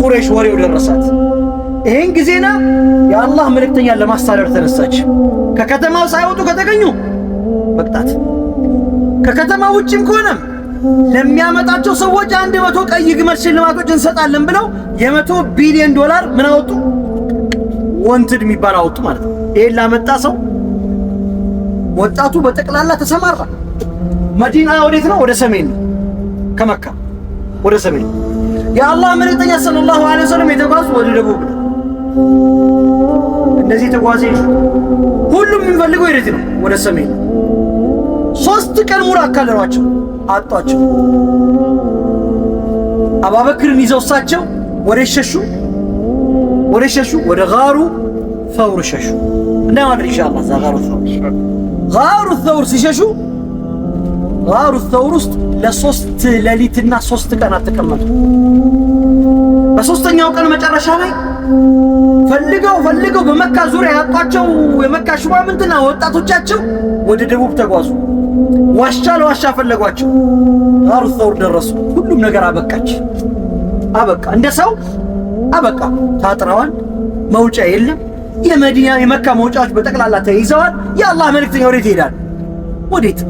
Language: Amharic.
ቁረይሽ ወሬው ደረሳት። ይሄን ጊዜና የአላህ መልእክተኛን ለማሳደር ተነሳች። ከከተማው ሳይወጡ ከተገኙ መቅጣት፣ ከከተማው ውጭም ከሆነም ለሚያመጣቸው ሰዎች 100 ቀይ ግመል ሽልማቶች እንሰጣለን ብለው የ100 ቢሊዮን ዶላር ምን አወጡ? Wanted የሚባል አወጡ ማለት ነው። ይሄን ላመጣ ሰው ወጣቱ በጠቅላላ ተሰማራ። መዲና ወዴት ነው? ወደ ሰሜን ነው። ከመካ ወደ ሰሜን። የአላህ መልእክተኛ ሰለላሁ ዐለይሂ ወሰለም የተጓዙ ወደ ደቡብ ነው። እንደዚህ የተጓዘ ሁሉም የሚፈልገው ወዴት ነው? ወደ ሰሜን። 3 ቀን ሙሉ አካለሏቸው፣ አጧቸው። አባበክርን ይዘው እሳቸው ወደ ሸሹ፣ ወደ ሸሹ፣ ወደ ጋሩ ፈውር ሸሹ። እናየዋለን ኢንሻአላህ። እዛ ጋሩ ፈውር፣ ጋሩ ተውር ሲሸሹ ጋሩ ተውር ውስጥ ለ3 ሌሊትና 3 ቀናት ተቀመጡ። በሶስተኛው ቀን መጨረሻ ላይ ፈልገው ፈልገው በመካ ዙሪያ ያጧቸው የመካ ሹማምንትና ወጣቶቻቸው ወደ ደቡብ ተጓዙ። ዋሻ ለዋሻ ፈለጓቸው። ጋሩ ተውር ደረሱ። ሁሉም ነገር አበቃች፣ አበቃ፣ እንደ ሰው አበቃ። ታጥረዋል። መውጫ የለም። የመዲና የመካ መውጫዎች በጠቅላላ ተይዘዋል። የአላህ መልእክተኛ ወዴት ይሄዳል? ወዴት?